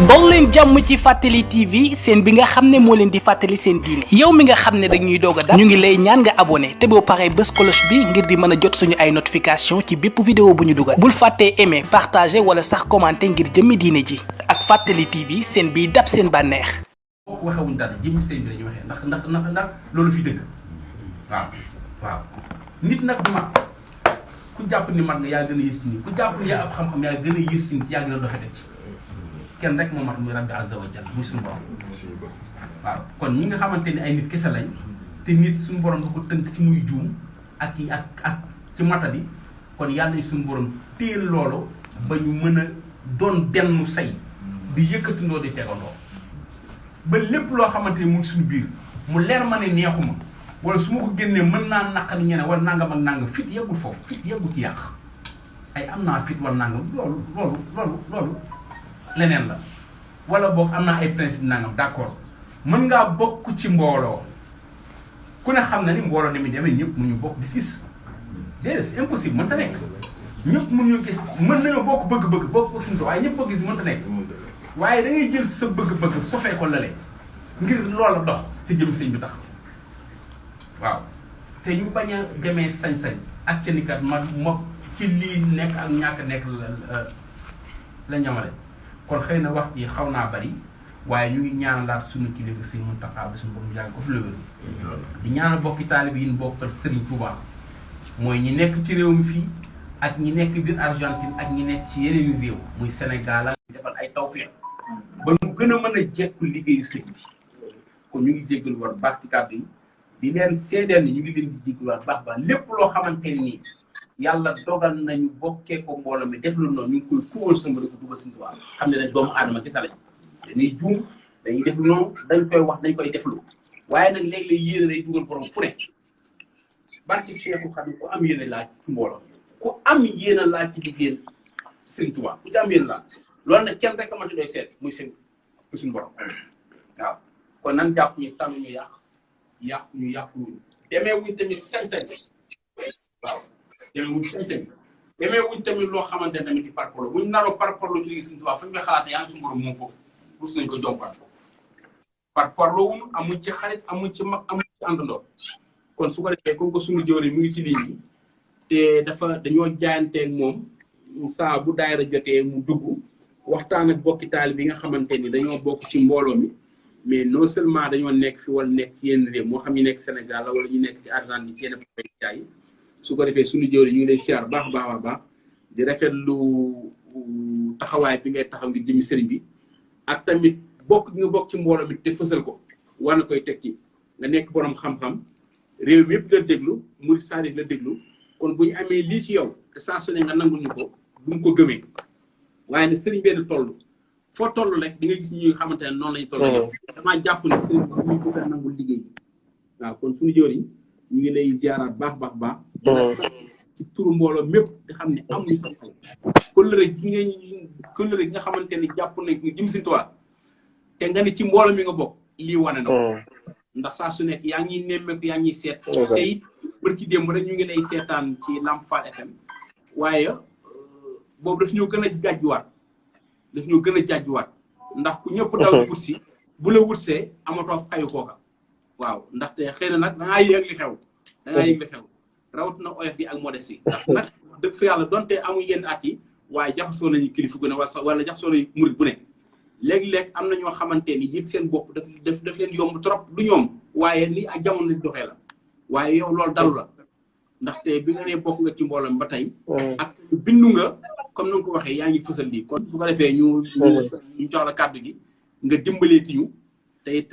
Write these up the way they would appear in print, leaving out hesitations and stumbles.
dol leen jàmm ci Fàttali TV seen bi nga xam ne moo leen di fàttali seen diine yow mi nga xam ne dañuy doog a dab ñu ngi lay ñaan nga abonné te boo paree bës cloche bi ngir di mën a jot suñu ay notification ci bépp vidéo bu ñu dugal bul fàttee aimer partager wala sax commenter ngir jëmmi diine ji ak Fàttali TV seen biy dab seen bànneex. waxewuñ dara jëmmi sëñ bi la ñuy waxee ndax loolu fi dëgg waaw nit nag du mag ku jàpp ni mag nga yaa gën a yées ci nit ku jàpp ni yaa ab xam-xam yaa gën a yées ci nit yaa gën a doxete ci kenn rek moo mat muy rabbi azza wa jalla muy suñu borom waaw kon ñi nga xamante ni ay nit kese lañ te nit suñu borom nga ko tënk ci muy juum ak ci matadi kon yàlla suñu borom téel loolu ba ñu mën a doon benn say di yëkkatindoo di tegandoo ba lépp loo xamante ni mu ngi suñu biir mu leer ma ne neexuma wala su ma ko génnee mën naa naqari ñeneen wala nangam ak nangam fit yeggul foofu fit yeggul ci yàq ay am naa fit wala nangam loolu leneen la wala boog am naa ay principe nangam d'accord mën ngaa bokk ci mbooloo ku ne xam na ni mbooloo ni muy demee ñëpp mun ñu bokk gis-gis déedéet c'est impossible mënta nekk ñëpp mun ñu gis mën nañoo bokk bëgg-bëgg bokk suñu waaye ñëpp bokk gis mënta nekk waaye da ngay jël sa bëgg-bëgg sofee ko lale ngir loola dox te jëm sëñ bi tax waaw te ñu bañ a demee sañ-sañ ak ca nikat ma ci lii nekk ak ñàkk nekk la ñamale kon xëy na wax ji xaw naa bari waaye ñu ngi ñaanalaat suñu kilifa si Muntaxa bi suñu borom yàgg ko fi la wér di ñaanal bokki taalibe yi ñu bokkal Serigne Touba mooy ñi nekk ci réew mi fii ak ñi nekk biir Argentine ak ñi nekk ci yeneen réew muy Sénégal ak defal ay tawfeex ba mu gën a mën a jekku liggéeyu sëñ bi kon ñu ngi jéggal war baax ci kàddu yi di leen seedeel ni ñu ngi leen di jéggal war baax baax lépp loo xamante ni yàlla dogal nañu bokkee ko mbooloo mi def lu noonu ñu ngi koy tuwal sama dëkk dugal Sëñ Tuubaa xam ne dañ doomu aadama gisa lañ dañuy juum dañuy def lu noonu dañ koy wax dañ koy deflu waaye nag léeg-léeg yéene day dugal borom fu ne barki Seexu Xaadim ku am yéene laaj ci mbooloo ku am yéene laaj ci liggéey Sëñ Tuubaa ku ci am yéene laaj loolu nag kenn rek amati doy seet muy sëñ suñu borom waaw kon nan jàpp ñu tànn ñu yàqu demee wuñ tamit sañ-sañ waaw demee wuñ tamit loo xamante ne tamit di parparlo buñ naroo parparlo ci liggéey Sëñ Tuubaa fu ñu koy xalaatee yaa ngi suñu borom moom foofu rus nañ ko jompal parparlo wuñ amuñ ci xarit amuñ ci mag amuñ ci àndandoo kon su ko defee comme que suñu jóori mu ngi ci ligne bi te dañoo jaayanteeg moom saa bu daayira jotee mu dugg waxtaan ak bokki taalibe bi nga xamante ni dañoo bokk ci mbooloo mi mais non seulement dañoo nekk fi wala nekk ci yenn réew moo xam ñu nekk Sénégal la wala ñu nekk ci Argentine ci yenn jaay su ko defee suñu jëwri ñu ngi lay siyaar baax di rafetlu taxawaay bi ngay taxaw ngir jëmi sëriñ bi ak tamit bokk nga bokk ci mbooloo mi te fësal ko war na koy tekki nga nekk borom xam-xam réew mi yëpp nga déglu murid saadix la déglu kon bu ñu amee lii ci yow te saa su ne nga nangul ñu ko duñ ko gëmee waaye ne sëriñ benn toll foo toll rek di nga gis ñi nga xamante ne noonu lañu toll yow damaa jàpp ne sëriñ bi ñu bëgg a nangul liggéey bi waaw kon suñu jëwriñ ñu ngi lay ziaraat baax ci turu mbooloo mépp di xam ne amuñu sa xel kóllëre gi nga xamante ni jàpp na jëm Sëñ Tuubaa te nga ni ci mbooloo mi nga bokk lii wane na ko ndax saa su nekk yaa ngi nemmeeku yaa ngi seet te it bërki démb rek ñu ngi lay seetaan ci Lamp Fall FM waaye boobu daf ñoo gën a jàjjuwaat ndax ku ñëpp daw wut si bu la wutsee amatoo fayu kooka waaw ndaxte xëy na nag dangaa yëg li xew rawat na oyof gi ak modestie ndax nag dëgg fa yàlla donte amu yenn at yi waaye jaxasoo nañu kilifa gu ne wala jaxasoo nañu murit bu ne léeg-léeg am na ñoo xamante ni yëg seen bopp daf leen yomb trop du ñoom waaye ni ak jamono di doxee la waaye yow loolu dalu la ndaxte bi nga nee bokk nga ci mbooloo ba tey ak bindu nga comme na nga ko waxee yaa ngi fësal lii kon su ko defee ñu jox la kàddu gi nga dimbalee ti ñu te it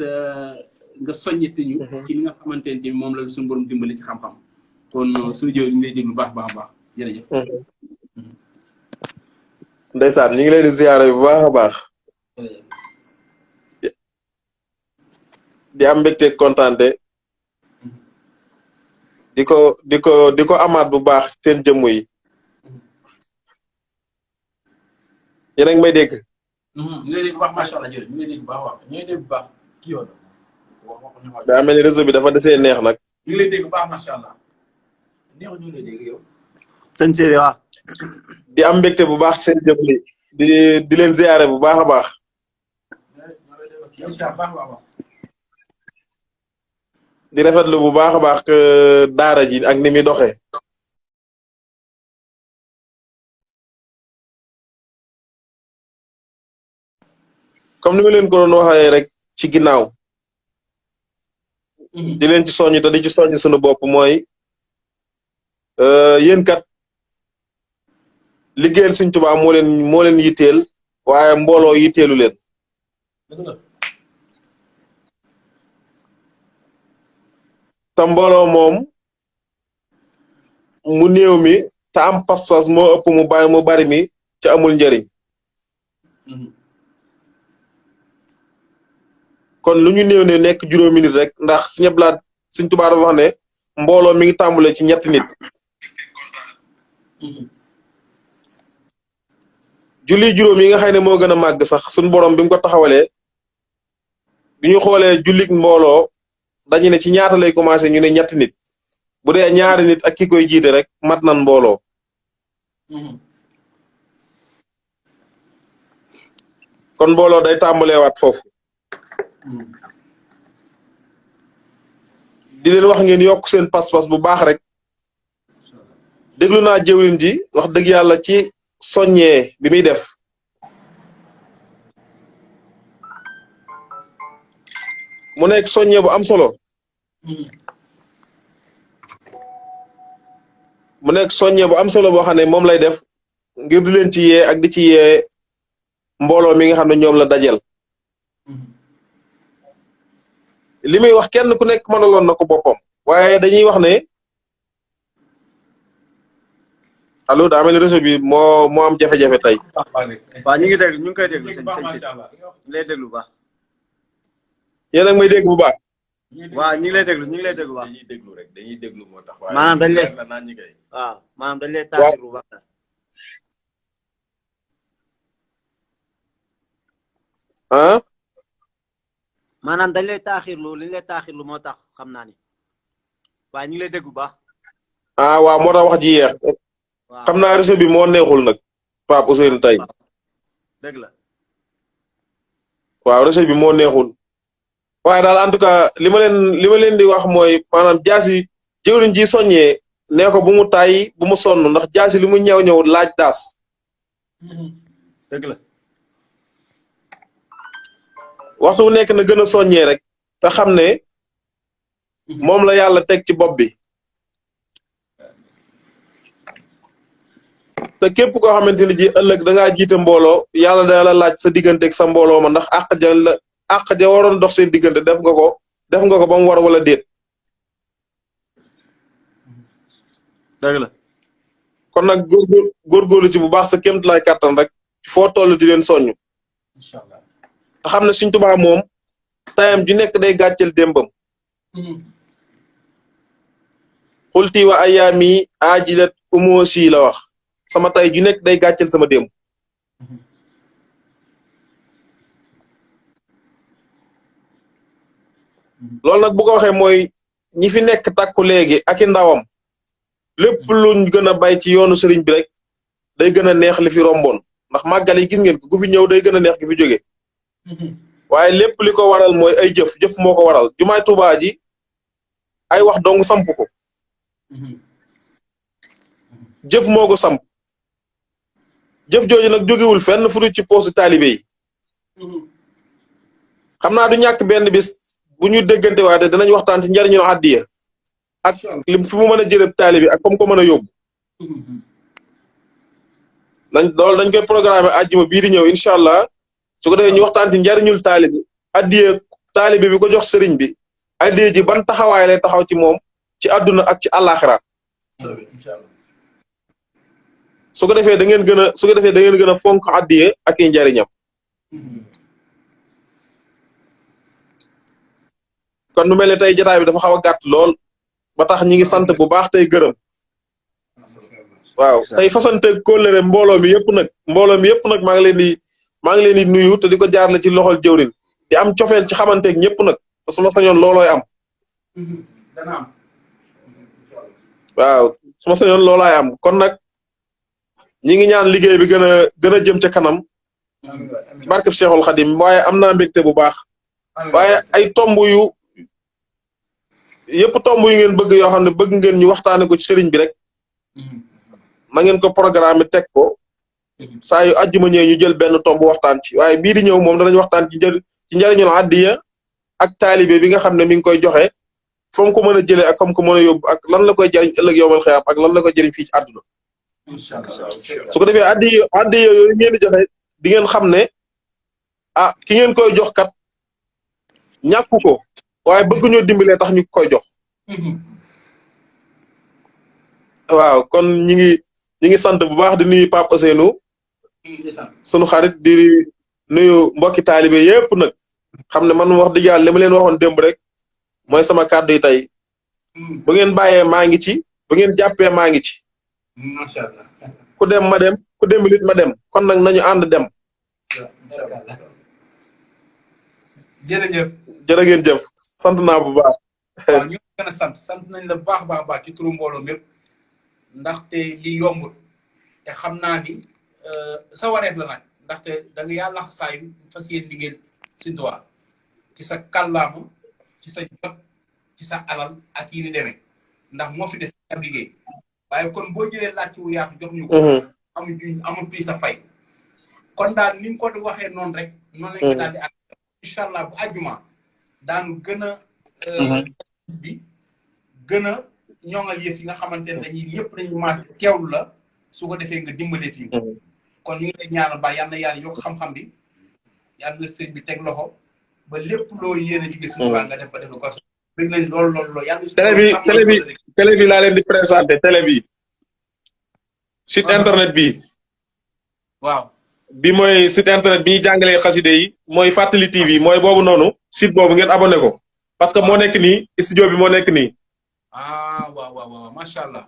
nga soññeti ñu ci li nga xamante ne moom la suñu borom dimbali ci xam-xam kon suñu jëw ñu ngi lay déglu baax jërëjëf ndeysaan ñu ngi leen di ziyaare bu baax a baax di am mbégte kontaante di ko amaat bu baax seen jëmm yi yéen a ngi may dégg ñu ngi lay dégg bu baax macha allah jërëjëf ñu ngi lay dégg bu baax ñu ngi lay dégg bu baax kii yoon daa mel ni réseau bi dafa desee neex nag ñu ngi lay dégg bu baax macha allah neex ñu ngi lay dégg yow sëñ Siri waaw di am mbégte bu baax seen jëmm yi di leen ziyaare bu baax a baax di rafetlu bu baax a baax daara ji ak ni muy doxee. comme ni ma leen ko doon waxee rek ci ginnaaw. di leen ci soññ te di ci soññ suñu bopp mooy yéen kat liggéeyal Sëñ Tuubaa moo leen yitteel waaye mbooloo yitteelu leen. te mbooloo moom mu néew mi te am pas-pas moo ëpp mu bari mi ci amul njëriñ. kon lu ñu néew ne nekk juróomi nit rek ndax Sëñ Abdu Lahat Sëñ Tuubaa dafa wax ne mbooloo mi ngi tàmbale ci ñetti nit. julli juróom yi nga xam ne moo gën a màgg sax suñu borom bi mu ko taxawalee bi ñu xoolee jullik mbooloo dañu ne ci ñaata lay commencé ñu ne ñetti nit bu dee ñaari nit ak ki koy jiite rek mat nan mbooloo. kon mbooloo day tàmbaleewaat foofu. di leen wax ngeen yokk seen pas-pas bu baax rek déglu naa jëwriñ ji wax dëgg yàlla ci soññee bi muy def mu nekk soññee bu am solo mu nekk soññee bu am solo boo xam ne moom lay def ngir di leen ci yee ak di ci yee mbooloo mi nga xam ne ñoom la dajel li muy wax kenn ku nekk mënaloon na ko boppam waaye dañuy wax ne allo daa mel ni réseau bi moo am jafe-jafe tey. waaw ñu ngi déglu ñu ngi koy déglu sëñ si ñu lay déglu bu baax. yéen a ngi may dégg bu baax. waaw ñu ngi lay déglu ñu ngi lay déglu bu baax. dañuy déglu rek dañuy déglu moo tax. maanaam dañ lay waaw maanaam dañ lay taaxir bu baax. ah. maanaam dañ lay taaxirlu li ñu lay taaxirlu moo tax xam naa ni waaye ñu ngi lay dégg bu baax. ah waaw moo tax wax ji yeex. xam naa réseau bi moo neexul nag Pape Ousseynou tey. dëgg la. waaw réseau bi moo neexul. waaye daal en tout cas li ma leen di wax mooy maanaam jaasi jëwriñ ji soññee nee ko bu mu tàyyi bu mu sonn ndax jaasi li mu ñëw laaj daas. dëgg la. waxtu wu nekk na gën a soññee rek te xam ne moom la yàlla teg ci bopp bi te képp koo xamante ni ji ëllëg da ngaa jiite mbooloo yàlla da la laaj sa diggante ak sa mbooloo ma ndax àq ja waroon dox seen diggante def nga ko ba mu war wala déet. dëgg la. kon nag góorgóorlu ci bu baax sa kémt lay kàttan rek foo toll di leen soññ. te xam ne Sëñ Tuubaa moom tayam ju nekk day gàcceel démbam xulti wa ayaami ajilat umoosi la wax sama tay ju nekk day gàcceel sama démb loolu nag bu ko waxee mooy ñi fi nekk takku léegi ak i ndawam lépp luñ gën a bay ci yoonu sëriñ bi rek day gën a neex li fi romboon ndax màggal yi gis ngeen ko gu fi ñëw day gën a neex gi fi jóge waaye lépp li ko waral mooy ay jëf moo ko waral jumaay Tuubaa ji ay wax dong samp ko jëf moo ko samp jëf jooju nag jógewul fenn fu ci poosu taalibe yi xam naa du ñàkk benn bis bu ñu déggante waate danañ waxtaan ci njariñu àddiya ak lim fi mu mën a jëleb taalibe ak comme ko mën a yóbbu dañ koy programme àjjuma bii di ñëw incha allah su ko defee ñu waxtaan ci njariñul taalibe addiye taalibe bi ko jox sëriñ bi addiye ji ban taxawaay lay taxaw ci moom ci àdduna ak ci àllaaxira su ko defee da ngeen gën a fonk addiye ak i njariñam kon mu mel ne tey jotaay bi dafa xaw a gàtt lool ba tax ñi ngi sant bu baax tey gërëm waaw tey fasante kóllëre mbooloo mi yëpp nag maa ngi leen di nuyu te di ko jaarale ci loxol jëwrin di am cofeel ci xamanteeg ñëpp nag te su ma sañoon loolooy am waaw su ma sañoon loolooy am kon nag ñi ngi ñaan liggéey bi gën a jëm ca kanam ci barkeb Seexul Xadim waaye am naa mbégte bu baax waaye ay tomb yu yëpp tomb yu ngeen bëgg yoo xam ne bëgg ngeen ñu waxtaane ko ci sëriñ bi rek na ngeen ko programme teg ko saa yu àjjuma ñëwee ñu jël benn tomb waxtaan ci waaye bii di ñëw moom danañ waxtaan ci njëriñul addiya ak taalibe bi nga xam ne mi ngi koy joxe fa mu ko mën a jëlee ak fa mu ko mën a yóbbu ak lan la koy jëriñ ëllëg yowmal xiyaam ak lan la koy jëriñ fii ci àdduna su ko defee addiya yooyu ngeen di joxe di ngeen xam ne ki ngeen koy jox kat ñàkku ko waaye bëgg ñoo dimbalee tax ñu koy jox waaw kon ñi ngi sant bu baax di nuyu Pape Ousseynou sunu xarit di nuyu mbokki taalibe yépp nag xam ne man wax dëgg yàlla li ma leen waxoon démb rek mooy sama kàddu yi tey bu ngeen bàyyee maa ngi ci bu ngeen jàppee maa ngi ci macha allah ku dem ma dem ku demul it ma dem kon nag nañu ànd dem jërëjëf jërë ngeen jëf sant naa bu baax waaw ñu gën a sant nañ la baax baax ci turu mbooloo mépp ndaxte li yombul te xam naa ni sa wareef la nag ndaxte da nga yàlla saa yu fas yéen liggéey Sëñ Tuubaa ci sa kàllaama ci sa jot ci sa alal ak yi ni demee ndax moo fi des ab liggéey waaye kon boo jëlee laaj wu yaatu jox ñu ko amul fii sa fay kon daal ni nga ko waxee noonu rek noonu lañ ko daal di ànd incha allah bu àjjuma daanu gën a bis bi gën a ñoŋal yëf yi nga xamante ne dañuy yëpp dañuy maas teewlu la su ko defee nga dimbalee fi kon ñu ngi lay ñaanal ba yal na yàlla yokk xam-xam bi yàlla na sëñ bi teg loxo ba lépp loo yéene liggéey suñu waa nga def ba def ko bëgg nañ loolu yàlla télé bi laa leen di présenté télé bi site internet bi waaw bi mooy site internet bi ñuy jàngalee xaside yi mooy Fàttali TV mooy boobu noonu site boobu ngeen abonné ko parce que moo nekk nii studio bi moo nekk nii waaw macha allah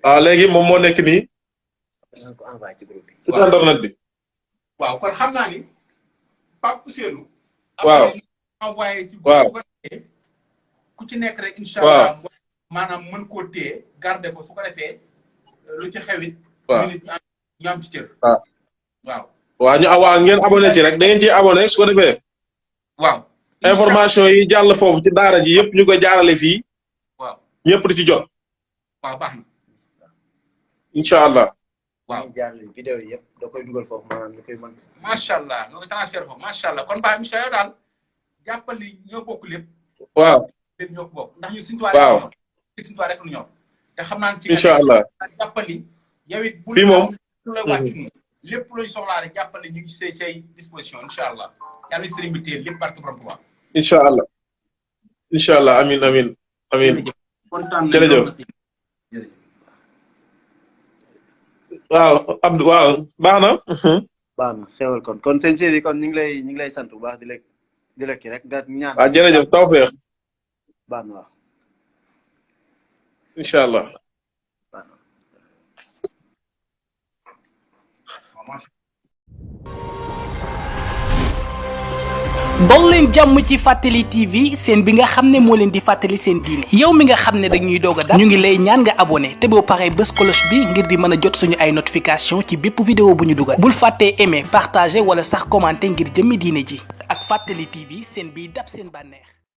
waaw léegi moom moo nekk nii site internet bi waaw kon xam naa ni Pape Ousseynou waaw envoyé ci waaw ku ci nekk rek incha allah maanaam mën koo téye garder ko su ko defee lu ci xewit waaw ñu am ci cër waaw ngeen abonné ci rek da ngeen ciy abonné su ko defee waaw information yi jàll foofu ci daara ji yëpp ñu koy jaarale fii waaw ñëpp di ci jot waaw baax na incha allah waaw jaarale vidéo yi yëpp da koy dugal foofu maanaam ñu koy mën macha allah nga koy transfert foofu macha allah kon baax incha allah daal jàppali ñoo bokk lépp waaw lépp ñoo ko bokk ndax ñu Sëñ Tuubaa waaw Sëñ Tuubaa rek lu ñor te xam naa ci incha allah jàppali yow it bu fii moom la wàcc ñu lépp luñ soxlaa rek jàppali ñu ngi say disposition incha allah yàlla sëriñ bi téye lépp barke borom Tuubaa incha allah amin jërëjëf waaw Abdou waaw baax na xewal kon seen série kon ñu ngi lay sant bu baax di la kii rek nga ñaan waaw jërëjëf tawfeex baax na waaw incha allah dol leen jàmm ci Fàttali TV seen bi nga xam ne moo leen di fàttali seen diine yow mi nga xam ne dañuy doog a dab ñu ngi lay ñaan nga abonné te boo paree bës cloche bi ngir di mën a jot suñu ay notification ci bépp vidéo bu ñu dugal bul fàttee aimer partager wala sax commenter ngir jëmmi diine ji ak Fàttali TV seen biy dab seen bànneex